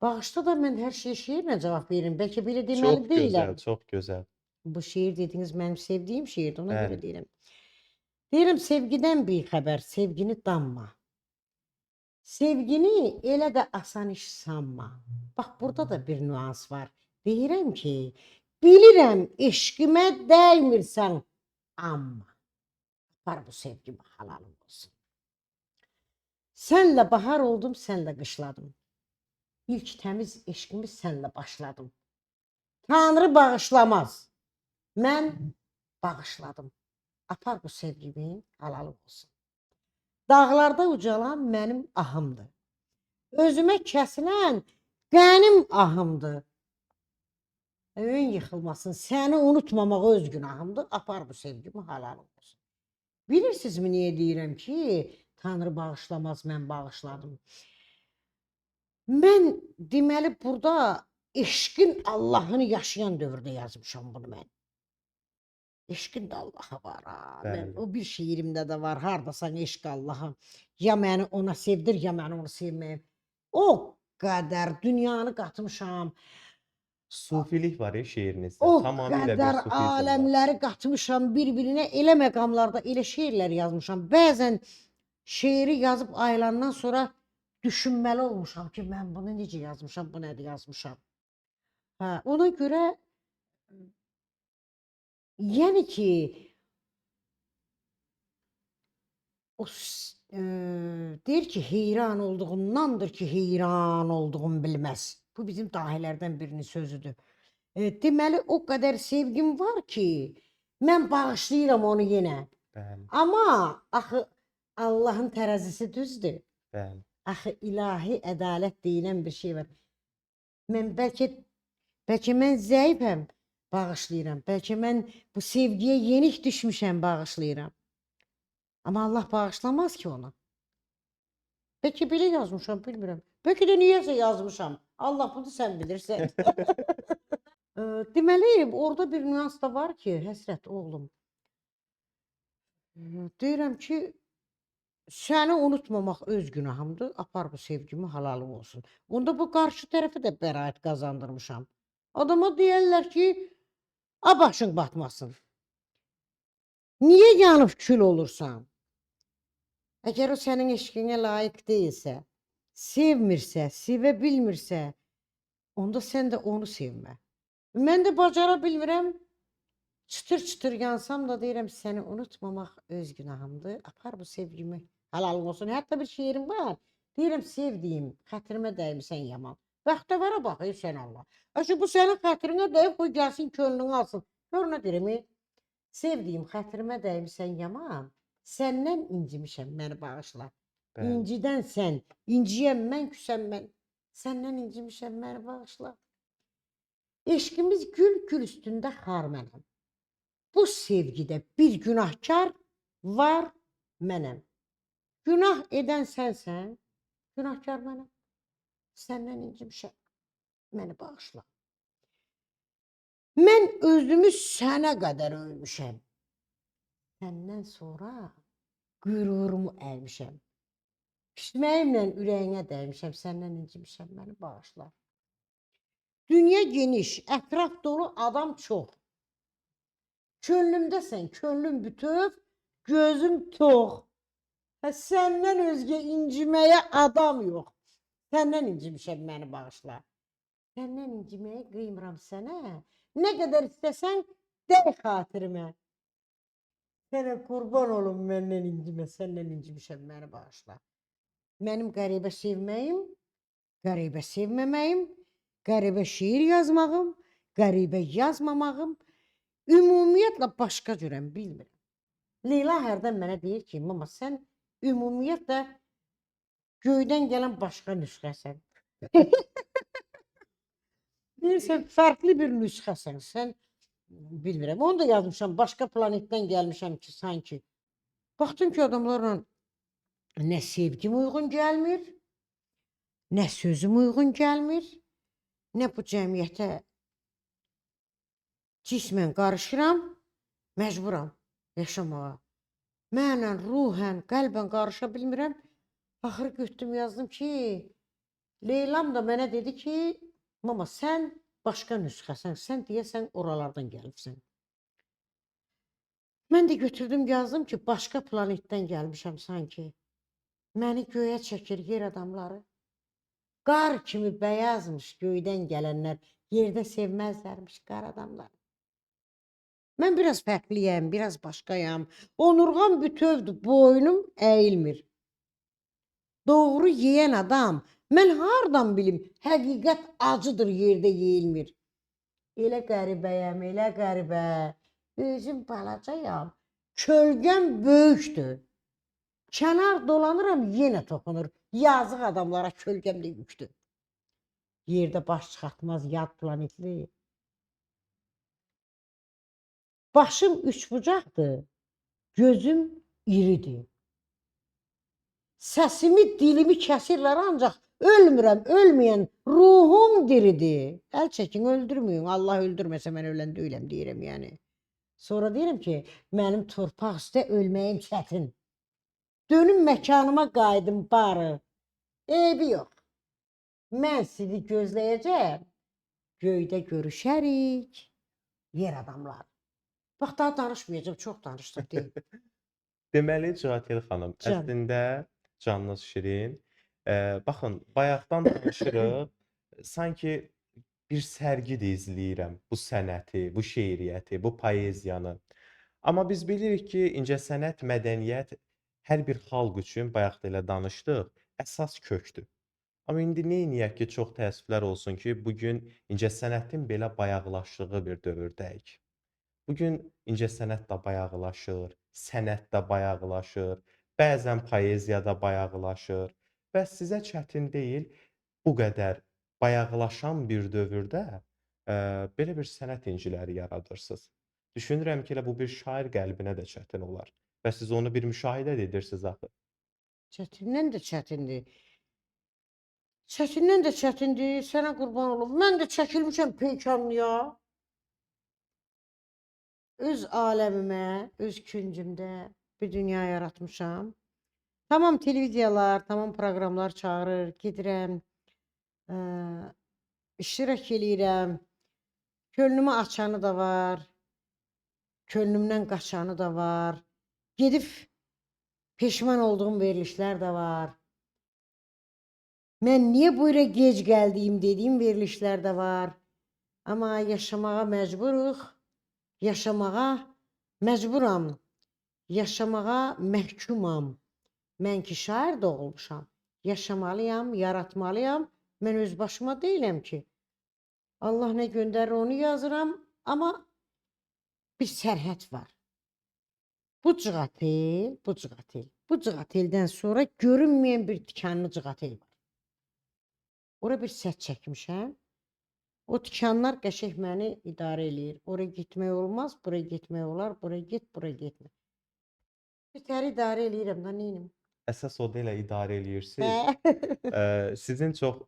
Bağışda da mən hər şeyə şeirlə cavab verirəm. Bəlkə belə deməli çox deyiləm. Gözəl, çox gözəl. Bu şeir dediyiniz mənim sevdiyim şeirdir, ona Bəli. görə deyirəm. Deyirəm, sevgidən bir xəbər, sevgini danma. Sevgini elə də asan iş sanma. Bax, burada da bir nüans var. Deyirəm ki, bilirəm eşqimə dəymirsən, amma apar bu sevgimi halalım olsun. Sənlə bahar oldum, sənlə qışladım. İlk təmiz eşqimi sənlə başladım. Tanrı bağışlamaz. Mən bağışladım. Apar bu sevgimi halalım olsun. Dağlarda ucalan mənim ahımdır. Özümə kəsilən qənim ahımdır. Öyün yıxılmasın, səni unutmamaq öz günahımdır. Apar bu sevgimi halalım olsun. Bilirsinizmi niyə deyirəm ki, Tanrı bağışlamaz, mən bağışladım. Mən deməli burada eşqin Allahını yaşayan dövrdə yazmışam bunu mən. Eşqin də Allahı var ha. Mən, o bir şeirimdə də var. Hardasan eşq Allahı. Ya məni ona sevdir, ya məni onu sevməyim. O qədər dünyanı qatmışam. Sufilik var ya şeirinizdə. O Tamamilə bir qədər sufizm var. aləmləri qatmışam bir-birinə. Elə məqamlarda elə şeirlər yazmışam. Bəzən şeiri yazıb ayılandan sonra düşünməli olmuşam ki, mən bunu necə yazmışam, bu nədir yazmışam. Hə, ona görə yəni ki, o deyir ki, heyran olduğundandır ki, heyran olduğum bilməz. Bu bizim dahilərdən birinin sözüdür. Deməli, o qədər sevgim var ki, mən bağışlayıram onu yenə. Bəli. Amma axı Allahın tərəzisi düzdür. Bəli. Axı ilahi ədalət deyilən bir şey var. Mən bəlkə mən zəifəm, bağışlayıram. Bəlkə mən bu sevgiyə yenik düşmüşəm, bağışlayıram. Amma Allah bağışlamaz ki onu. Bəlkə belə yazmışam, bilmirəm. Bəlkə də niyəsə yazmışam. Allah bunu sən bilirsən. Deməli, orada bir nüans da var ki, Həsrət oğlum. Deyirəm ki, səni unutmamaq öz günahımdır. Apar bu sevgimi, halalım olsun. Onda bu qarşı tərəfə də bəraət qazandırmışam. Adama deyərlər ki, a başın batmasın. Niyə yanıb kül olursan? Əgər o sənin eşqinə layiq deyilsə, sevmirsə, sevə bilmirsə, onda sən də onu sevmə. Mən də bacara bilmirəm. Çıtır-çıtır yansam da deyirəm səni unutmamaq öz günahımdır. Apar bu sevgimi, halalın olsun. Hətta bir şeirim var. Deyirəm sevdiyim, xətrimə dəymisən yaman. Bəxtəvərə bax, ey sən Allah. Əşi bu sənin xətrinə dəyib, qoy gəlsin könlünü alsın. Gör nə deyirəm, sevdiyim, xətrimə dəymisən yaman. Səndən incimişəm, məni bağışla. Bəli. İncidən sən, inciyəm mən, küsəm mən. Səndən incimişəm, məni bağışla. Eşqimiz gül, gül üstündə xar mənəm. Bu sevgidə bir günahkar var mənəm. Günah edən sənsən, günahkar mənəm. Səndən incimişəm, məni bağışla. Mən özümü sənə qədər ölmüşəm. Səndən sonra qürurumu əymişəm. Küsməyimlə ürəyinə dəymişəm, səndən incimişəm, məni bağışla. Dünya geniş, ətraf dolu, adam çox. Könlümdəsən, könlüm bütöv, gözüm tox. Hə, səndən özgə inciməyə adam yox. Səndən incimişəm, məni bağışla. Səndən inciməyə qıymıram sənə. Nə qədər istəsən, dəy xatirimə. Sənə qurban olum, məndən incimə, səndən incimişəm, məni bağışla. Mənim qəribə sevməyim, qəribə sevməməyim, qəribə şeir yazmağım, qəribə yazmamağım, ümumiyyətlə başqa cürəm, bilmirəm. Leyla hərdən mənə deyir ki, mama sən ümumiyyətlə göydən gələn başqa nüsxəsən. Deyirsən, fərqli bir nüsxəsən, sən bilmirəm. Onu da yazmışam, başqa planetdən gəlmişəm ki, sanki. Baxdım ki, adamlarla nə sevgim uyğun gəlmir, nə sözüm uyğun gəlmir, nə bu cəmiyyətə cismən qarışıram, məcburam yaşamağa. Mənən, ruhən, qəlbən qarışa bilmirəm. Axırı götürdüm, yazdım ki, Leylam da mənə dedi ki, mama sən başqa nüsxəsən, sən deyəsən oralardan gəlibsən. Mən də götürdüm, yazdım ki, başqa planetdən gəlmişəm sanki. Məni göyə çəkir yer adamları. Qar kimi bəyazmış göydən gələnlər, yerdə sevməzlərmiş qar adamları. Mən biraz fərqliyəm, biraz başqayam. Onurğam bütövdür, boynum əyilmir. Doğru yeyən adam, mən hardan bilim, həqiqət acıdır, yerdə yeyilmir. Elə qəribəyəm, elə qəribə. Özüm balacayam, kölgəm böyükdür. Kənar dolanıram, yenə toxunur. Yazıq adamlara kölgəm də yüktür. Yerdə baş çıxartmaz yad planetli. Başım üçbucaqdır, gözüm iridir. Səsimi, dilimi kəsirlər ancaq ölmürəm, ölməyən ruhum diridir. Əl çəkin, öldürməyin. Allah öldürməsə mən ölən deyiləm, deyirəm yəni. Sonra deyirəm ki, mənim torpaq üstə ölməyim çətin. Dönüm məkanıma qayıdım barı. Eybi yox. Mən sizi gözləyəcəm. Göydə görüşərik, yer adamları. Bax, daha danışmayacağım, çox danışdım deyim. Deməli, Catel xanım, Can. Əslində canınız şirin. Baxın, bayaqdan danışırıq, sanki bir sərgidir izləyirəm bu sənəti, bu şeiriyyəti, bu poeziyanı. Amma biz bilirik ki, incəsənət, mədəniyyət hər bir xalq üçün, bayaq da elə danışdıq, əsas kökdür. Amma indi neyniyək ki, çox təəssüflər olsun ki, bugün incəsənətin belə bayaqlaşdığı bir dövrdəyik. Bugün incəsənət də bayaqlaşır, sənət də bayaqlaşır, bəzən poeziya da bayaqlaşır və sizə çətin deyil bu qədər bayaqlaşan bir dövrdə belə bir sənət inciləri yaradırsınız. Düşünürəm ki, elə bu bir şair qəlbinə də çətin olar və siz onu bir müşahidə də edirsiniz axı. Çətindən də çətindir. Çətindən də çətindir, sənə qurban olum. Mən də çəkilmişəm peykanlıya. Öz aləmimə, öz küncümdə bir dünya yaratmışam. Tamam televiziyalar, tamam proqramlar çağırır, gedirəm, iştirak eləyirəm. Könlümü açanı da var, könlümdən qaçanı da var. Gedib Peşman olduğum verilişlər də var. Mən niyə bu yerə gec gəldiyim dediyim verilişlər də var. Amma yaşamağa məcburuq. Yaşamağa məcburam. Yaşamağa məhkumam. Mən ki şair doğulmuşam. Yaşamalıyam, yaratmalıyam. Mən öz başıma deyiləm ki. Allah nə göndərir onu yazıram, amma bir sərhəd var. Bu cığatel, bu cığatel. Bu cığateldən sonra görünməyən bir tikanlı cığatel var. Ora bir sədd çəkmişəm. O tikanlar qəşəng məni idarə eləyir. Ora getmək olmaz, bura getmək olar, bura get, bura getmə. Bir təri idarə eləyirəm da, neynim? Əsas o da elə idarə eləyirsiniz. Sizin çox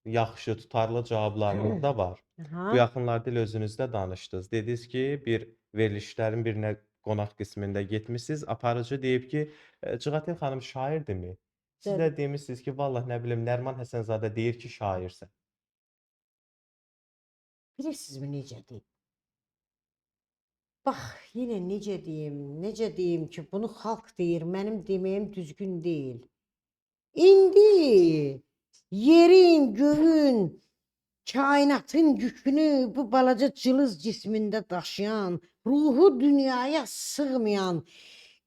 yaxşı, tutarlı cavablarınız da var. Bu yaxınlarda elə özünüz də danışdınız. Dediniz ki, bir verilişlərin birinə qonaq qismində getmisiniz. Aparıcı deyib ki, Cığatel xanım şairdirmi? Siz də demişsiniz ki, vallah nə bilim, Nəriman Həsənzadə deyir ki, şairsən. Bilirsinizmi necə deyim? Bax, yenə necə deyim, necə deyim ki, bunu xalq deyir, mənim deməyim düzgün deyil. İndi yerin, göyün, kainatın yükünü bu balaca cılız cismində daşıyan, ruhu dünyaya sığmayan,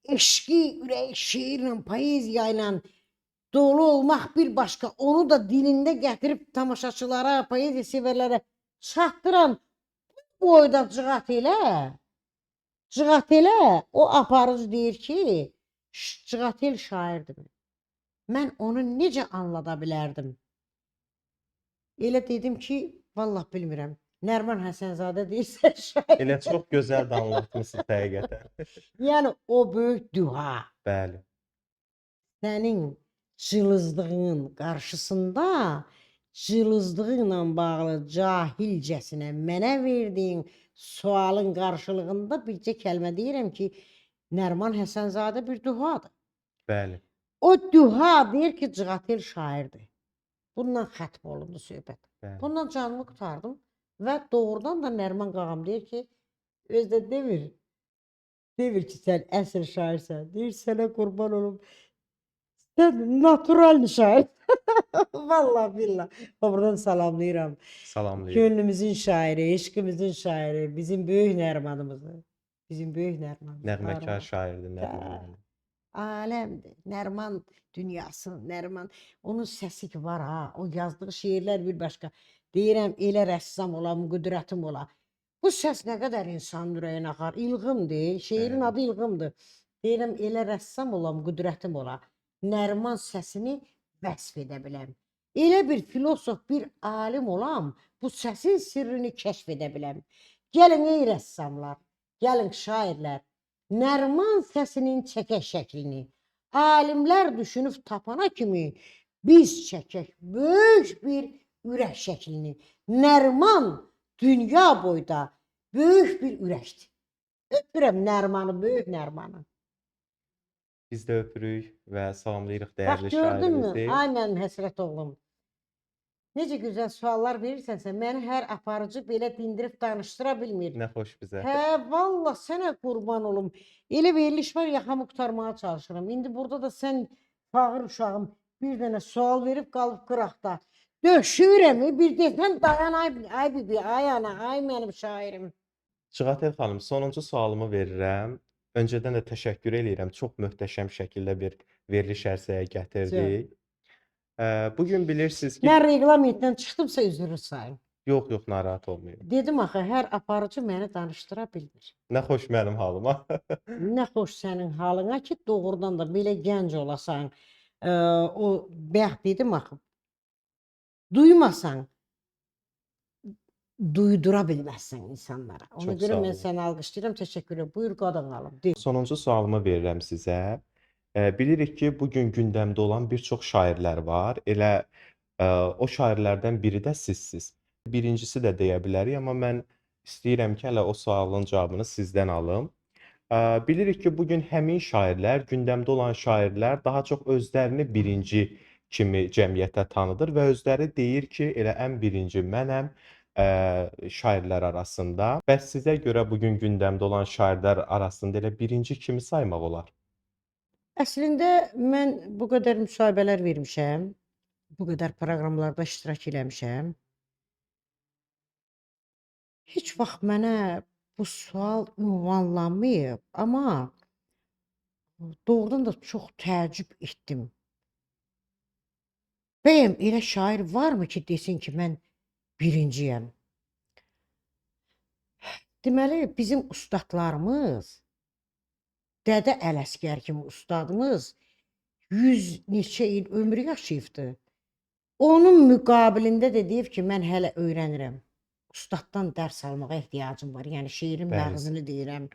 eşqi, ürəyi şeirlə, poeziya ilə dolu olmaq bir başqa, onu da dilində gətirib tamaşaçılara, poeziya sevərlərə çatdıran bu boyda cığat elə, o aparıcı deyir ki, Cığatel şairdir. Mən onu necə anlada bilərdim? Elə dedim ki, vallah bilmirəm. Nəriman Həsənzadə deyirsə şair. Elə çox gözəl də anlatmısınız həqiqətən. Yəni o böyük düha. Bəli. Sənin cılızlığın qarşısında cılızlığınla bağlı cahilcəsinə mənə verdiyin sualın qarşılığında bircə kəlmə deyirəm ki, Nəriman Həsənzadə bir dühadır. Bəli. O düha deyir ki, Cığatel şairdir. Bundan xətm olundu söhbət. Bəli. Bundan canımı qurtardım və doğrudan da Nəriman qağam deyir ki, özü də demir. Demir ki, sən əsl şairsən. Deyir, sənə qurban olum. Sən natural şair. Vallahi billah. Buradan salamlayıram. Salamlayıram. Könlümüzün şairi, eşqimizin şairi, bizim böyük Nərimanımızı. Bizim böyük Nərimanımız. Nəğməkar şairdir Nəriman müəllim. Aləmdir. Nəriman dünyası, Nəriman. Onun səsi ki var ha, o yazdığı şeirlər bir başqa. Deyirəm, elə rəssam olam, qüdrətim ola. Bu səs nə qədər insanın ürəyinə axar. İlğimdir, şeirin adı İlğimdir. Deyirəm, elə rəssam olam, qüdrətim ola. Nəriman səsini vəsf edə biləm. Elə bir filosof, bir alim olam, bu səsin sirrini kəşf edə biləm. Gəlin ey rəssamlar, gəlin şairlər, Nəriman səsinin çəkək şəklini alimlər düşünüb tapana kimi biz çəkək böyük bir ürək şəklini. Nəriman dünya boyda böyük bir ürəkdir. Öpürəm Nərimanı, böyük Nərimanı. Biz də öpürük və salamlayırıq dəyərli Bax, gördünmü? şairimizi. Ay mənim həsrət oğlum. Necə gözəl suallar verirsənsə, məni hər aparıcı belə dindirib danışdıra bilmir. Nə xoş bizə. Hə, vallah sənə qurban olum. Elə veriliş var, yaxamı qurtarmağa çalışıram. İndi burada da sən fağır uşağım bir dənə sual verib qalıb qıraqda. Döşüyürəm, bir desən dayan ay, ay bibi, ay ana, ay mənim şairim. Cığatel xanım, sonuncu sualımı verirəm. Öncədən də təşəkkür eləyirəm. Çox möhtəşəm şəkildə bir veriliş ərsəyə gətirdik. Bugün bilirsiniz ki... Mən reqlamentdən çıxdımsa üzrü sayın. Yox, yox, narahat olmayın. Dedim axı, hər aparıcı məni danışdıra bilmir. Nə xoş mənim halıma. Nə xoş sənin halına ki, doğrudan da belə gənc olasan, o bayaq dedim axı, duymasan, duydura bilməzsən insanlara. Ona Çox görə sağ mən olun. səni alqışlayıram, təşəkkür edirəm. Buyur qadın alım. De. Sonuncu sualımı verirəm sizə. Bilirik ki, bugün gündəmdə olan bir çox şairlər var. Elə o şairlərdən biri də sizsiz. Birincisi də deyə bilərik, amma mən istəyirəm ki, hələ o sualın cavabını sizdən alım. Bilirik ki, bugün həmin şairlər, gündəmdə olan şairlər daha çox özlərini birinci kimi cəmiyyətə tanıdır və özləri deyir ki, elə ən birinci mənəm şairlər arasında. Bəs sizə görə bugün gündəmdə olan şairlər arasında elə birinci kimi saymaq olar? Əslində mən bu qədər müsahibələr vermişəm, bu qədər proqramlarda iştirak eləmişəm. Heç vaxt mənə bu sual ünvanlanmayıb, amma doğrudan da çox təəccüb etdim. Bəyəm elə şair varmı ki, desin ki, mən birinciyəm? Deməli, bizim ustadlarımız, Dədə Ələsgər kimi ustadımız 100 neçə il ömrü yaşayıbdı. Onun müqabilində də deyib ki, mən hələ öyrənirəm. Ustaddan dərs almağa ehtiyacım var. Yəni şeirin məğzini deyirəm.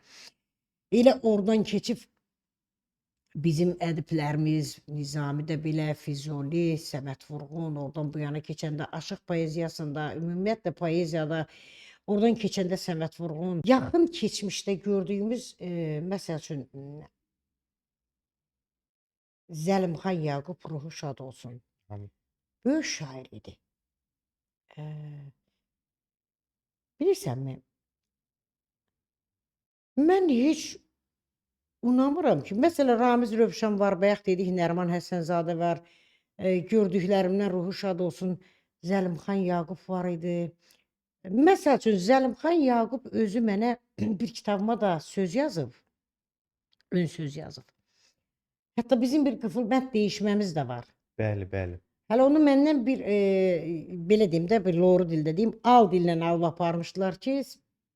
Elə oradan keçib bizim ədiblərimiz, Nizami də belə, Füzuli, Səməd Vurğun, oradan bu yana keçəndə aşıq poeziyasında, ümumiyyətlə poeziyada, oradan keçəndə Səməd Vurğun, yaxın keçmişdə gördüyümüz, məsəl üçün, Zəlimxan Yaqub ruhu şad olsun. Amin. Böyük şair idi. Bilirsənmi? Mən heç unamıram ki, məsələn, Ramiz Rövşən var, bayaq dedik, Nəriman Həsənzadə var, gördüklərimdən ruhu şad olsun, Zəlimxan Yaqub var idi. Məsəl üçün, Zəlimxan Yaqub özü mənə bir kitabıma da söz yazıb, ön söz yazıb. Hətta bizim bir qıfılbənd deyişməmiz də var. Bəli, bəli. Hələ onu məndən bir, belə deyim də, bir loru dildə deyim, al dillə alıb aparmışdılar ki,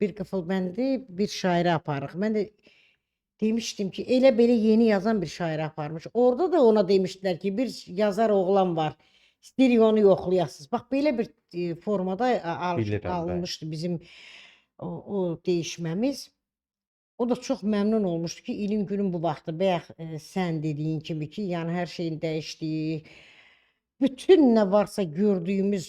bir qıfılbəndi bir şairə aparırıq. Mən də demişdim ki, elə belə yeni yazan bir şairə aparmış. Orada da ona demişdilər ki, bir yazar oğlan var, istəyirik onu yoxlayasınız. Bax, belə bir formada alınmışdı bizim o deyişməmiz. O da çox məmnun olmuşdu ki, ilin günün bu vaxtı, bayaq sən dediyin kimi ki, yəni hər şeyin dəyişdiyi, bütün nə varsa gördüyümüz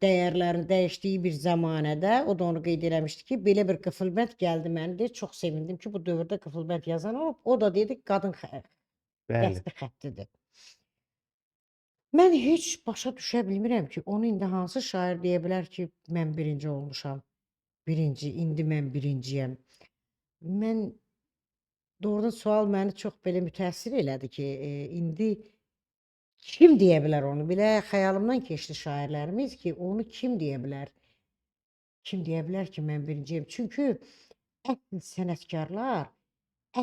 dəyərlərin dəyişdiyi bir zəmanədə, o da onu qeyd eləmişdi ki, belə bir qıfılbənd gəldi məni, deyir, çox sevindim ki, bu dövrdə qıfılbənd yazan olub. O da dedi, qadın dəsti xəttidir. Mən heç başa düşə bilmirəm ki, onu indi hansı şair deyə bilər ki, mən birinci olmuşam, birinci, indi mən birinciyəm. Mən doğrudan sual məni çox belə mütəəssir elədi ki, indi kim deyə bilər onu? Belə xəyalımdan keçdi şairlərimiz ki, onu kim deyə bilər? Kim deyə bilər ki, mən birinciyəm? Çünki əsl sənətkarlar,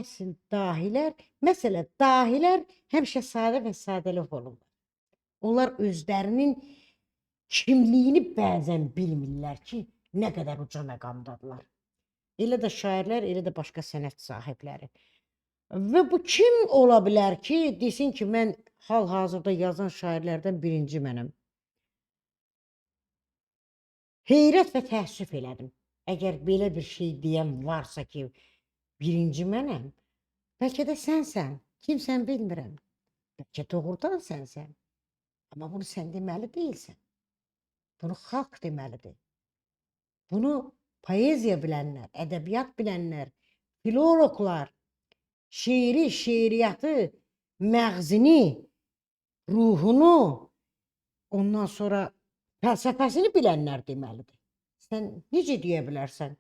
əsl dahilər, məsələn, dahilər həmişə sadə və sadəlövh olurlar. Onlar özlərinin kimliyini bəzən bilmirlər ki, nə qədər uca məqamdadırlar. Elə də şairlər, elə də başqa sənət sahibləri. Və bu kim ola bilər ki, desin ki, mən hal-hazırda yazan şairlərdən birinci mənəm. Heyrət və təəssüf elədim. Əgər belə bir şey deyən varsa ki, birinci mənəm, bəlkə də sənsən, kimsən bilmirəm. Bəlkə doğrudan sənsən. Amma bunu sən deməli deyilsən. Bunu xalq deməlidir. Bunu poeziya bilənlər, ədəbiyyat bilənlər, filoloqlar, şeiri, şeiriyyatı, məğzini, ruhunu, ondan sonra fəlsəfəsini bilənlər deməlidir. Sən necə deyə bilərsən?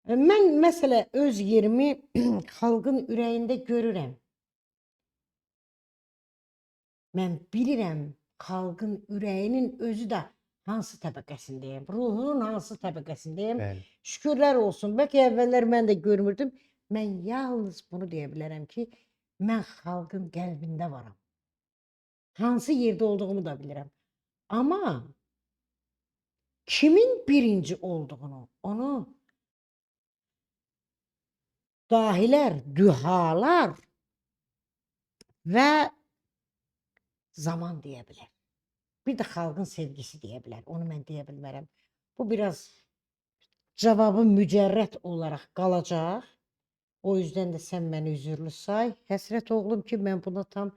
Mən məsələ öz yerimi xalqın ürəyində görürəm. Mən bilirəm xalqın ürəyinin özü də hansı təbəqəsindəyəm, ruhunun hansı təbəqəsindəyəm. Bəli. Şükürlər olsun. Bəlkə əvvəllər mən də görmürdüm. Mən yalnız bunu deyə bilərəm ki, mən xalqın qəlbində varam. Hansı yerdə olduğumu da bilirəm. Amma kimin birinci olduğunu, onu dahilər, dühalar və zaman deyə bilər. Bir də xalqın sevgisi deyə bilər. Onu mən deyə bilmərəm. Bu biraz cavabı mücərrət olaraq qalacaq. O yüzden də sən məni üzürlü say. Həsrət oğlum ki, mən buna tam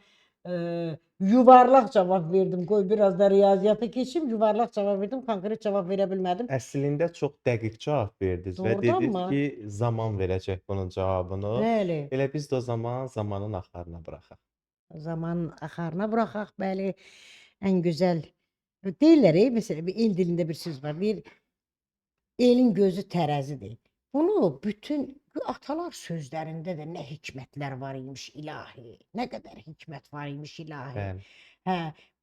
yuvarlaq cavab verdim. Qoy biraz da riyaziyyata keçim. Yuvarlaq cavab verdim, konkret cavab verə bilmədim. Əslində çox dəqiq cavab verdiniz və Doğrudan dediniz mı? ki, zaman verəcək bunun cavabını. Bəli. Elə biz də o zaman zamanın axarına buraxaq. Zamanın axarına buraxaq, bəli. Ən gözəl deyirlər, məsələn, bir el dilində bir söz var. Deyir, elin gözü tərəzidir. Bunu bütün Atalar sözlərində də nə hikmətlər var imiş ilahi, nə qədər hikmət var imiş ilahi. Bəli. Hə,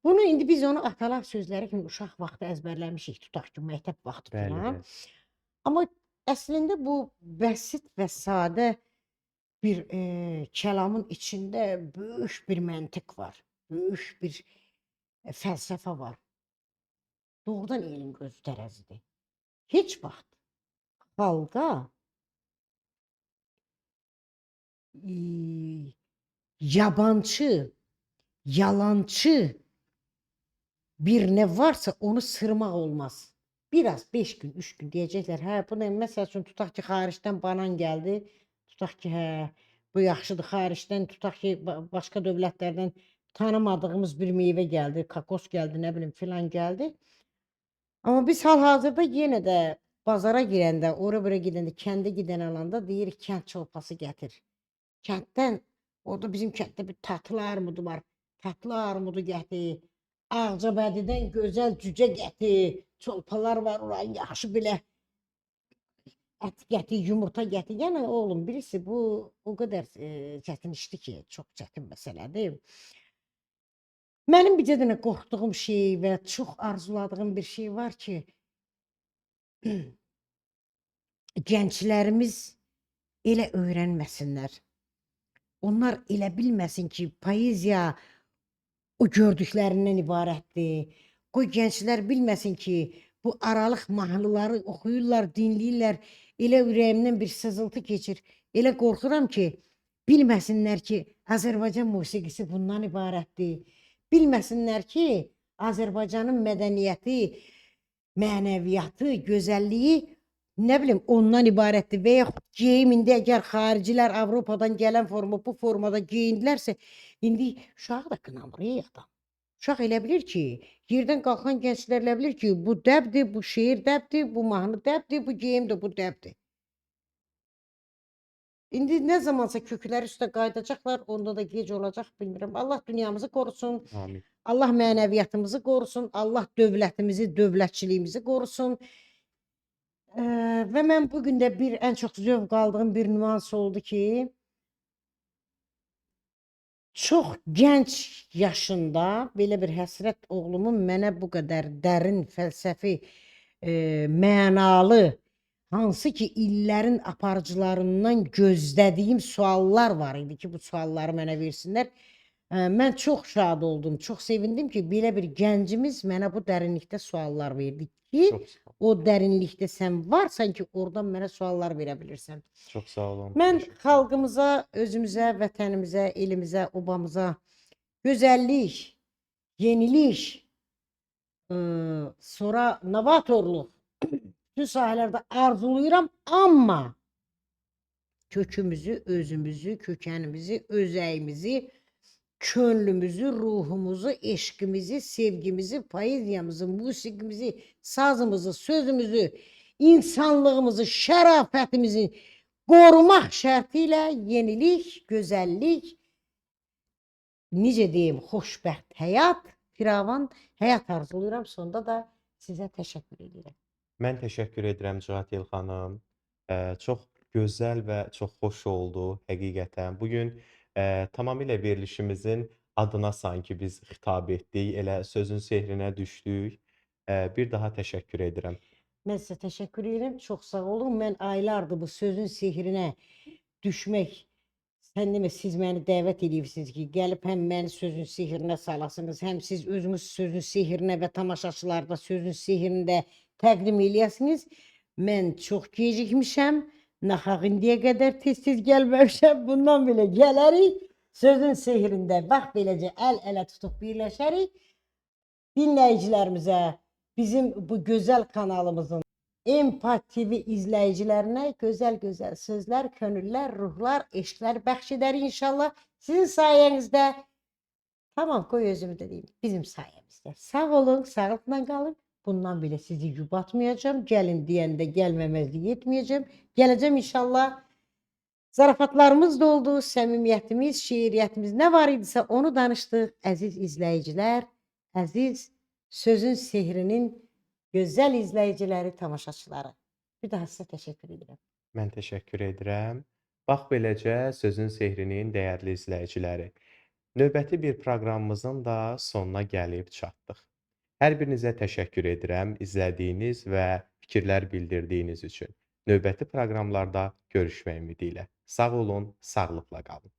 bunu indi biz onu atalar sözləri kimi uşaq vaxtı əzbərləmişik, tutaq ki, məktəb vaxtı Bəli, filan. Bəli. Amma əslində bu bəsit və sadə bir kəlamın içində böyük bir məntiq var, böyük bir fəlsəfə var. Doğrudan elm gözü tərəzidir. Heç vaxt xalqa yabancı, yalançı bir nə varsa onu sırmaq olmaz. Biraz 5 gün, 3 gün deyəcəklər, hə, bu nə, məsəl üçün tutaq ki, xaricdən banan gəldi, tutaq ki, hə, bu yaxşıdır, xaricdən tutaq ki, başqa dövlətlərdən tanımadığımız bir meyvə gəldi, kokos gəldi, nə bilim, filan gəldi. Amma biz hal-hazırda yenə də bazara girəndə, ora-bura gedəndə, kəndə gedən alanda deyirik, kənd çolpası gətir. Kənddən, orada bizim kənddə bir tatlı armudu var, tatlı armudu gətir, Ağcabədidən gözəl cücə gətir, çolpalar var, oranın yaxşı belə ət gətir, yumurta gətir. Yəni oğlum, bilirsiz, bu o qədər çətin işdir ki, çox çətin məsələdir. Mənim bir dənə qorxduğum şey və çox arzuladığım bir şey var ki, gənclərimiz elə öyrənməsinlər. Onlar elə bilməsin ki, poeziya o gördüklərindən ibarətdir. Qoy gənclər bilməsin ki, bu aralıq mahnıları oxuyurlar, dinləyirlər. Elə ürəyimdən bir sızıltı keçir. Elə qorxuram ki, bilməsinlər ki, Azərbaycan musiqisi bundan ibarətdir. Bilməsinlər ki, Azərbaycanın mədəniyyəti, mənəviyyatı, gözəlliyi, nə bilim, ondan ibarətdir. Və yaxud geyim indi əgər xaricilər Avropadan gələn forma bu formada geyindilərsə, indi uşağı da qınamır ey adam. Uşaq elə bilir ki, yerdən qalxan gənclər elə bilir ki, bu dəbdir, bu şeir dəbdir, bu mahnı dəbdir, bu geyim də bu dəbdir. İndi nə zamansa kökləri üstə qayıdacaqlar, onda da gec olacaq, bilmirəm. Allah dünyamızı qorusun. Amin. Allah mənəviyyatımızı qorusun, Allah dövlətimizi, dövlətçiliyimizi qorusun. Və mən bugün də bir ən çox zövq aldığım bir nüans oldu ki, çox gənc yaşında belə bir həsrət oğlumun mənə bu qədər dərin, fəlsəfi, mənalı, hansı ki illərin aparıcılarından gözlədiyim suallar var idi ki, bu sualları mənə versinlər. Mən çox şad oldum, çox sevindim ki, belə bir gəncimiz mənə bu dərinlikdə suallar verdi ki, o dərinlikdə sən varsan ki, oradan mənə suallar verə bilirsən. Çox sağ olun. Mən xalqımıza, özümüzə, vətənimizə, elimizə, obamıza gözəllik, yenilik, sonra novatorluq bütün sahələrdə arzulayıram, amma kökümüzü, özümüzü, kökənimizi, özəyimizi, könlümüzü, ruhumuzu, eşqimizi, sevgimizi, poeziyamızı, musiqimizi, sazımızı, sözümüzü, insanlığımızı, şərafətimizi qorumaq şərti ilə yenilik, gözəllik, necə deyim, xoşbəxt həyat, firavan həyat arzulayıram. Sonda da sizə təşəkkür edirəm. Mən təşəkkür edirəm Cihat xanım. Çox gözəl və çox xoş oldu həqiqətən. Bugün tamamilə verilişimizin adına sanki biz xitab etdik, elə sözün sehrinə düşdük. Bir daha təşəkkür edirəm. Mən sizə təşəkkür edirəm, çox sağ olun. Mən aylardır bu sözün sehrinə düşmək, sən demə, siz məni dəvət edirsiniz ki, gəlib həm məni sözün sehrinə salasınız, həm siz özünüz sözün sehrinə və tamaşaçılar da sözün sehrində təqdim eləyəsiniz. Mən çox gecikmişəm. Naxaq indiyə qədər tez-tez gəlməmişəm, bundan belə gələrik. Sözün sehrində bax beləcə əl-ələ tutub birləşərik. Dinləyicilərimizə, bizim bu gözəl kanalımızın Empat TV izləyicilərinə gözəl-gözəl sözlər, könüllər, ruhlar, eşqlər bəxş edərik inşallah. Sizin sayənizdə, tamam qoy özümü də deyim, bizim sayəmizdə. Sağ olun, sağlıqla qalın. Bundan belə sizi yubatmayacağım. Gəlin deyəndə gəlməməzlik etməyəcəm. Gələcəm inşallah. Zarafatlarımız da oldu, səmimiyyətimiz, şeiriyyətimiz nə var idisə onu danışdıq. Əziz izləyicilər, əziz sözün sehrinin gözəl izləyiciləri, tamaşaçıları. Bir daha sizə təşəkkür edirəm. Mən təşəkkür edirəm. Bax beləcə Sözün Sehrinin dəyərli izləyiciləri, növbəti bir proqramımızın da sonuna gəlib çatdıq. Hər birinizə təşəkkür edirəm izlədiyiniz və fikirlər bildirdiyiniz üçün. Növbəti proqramlarda görüşmək ümidi ilə. Sağ olun, sağlıqla qalın.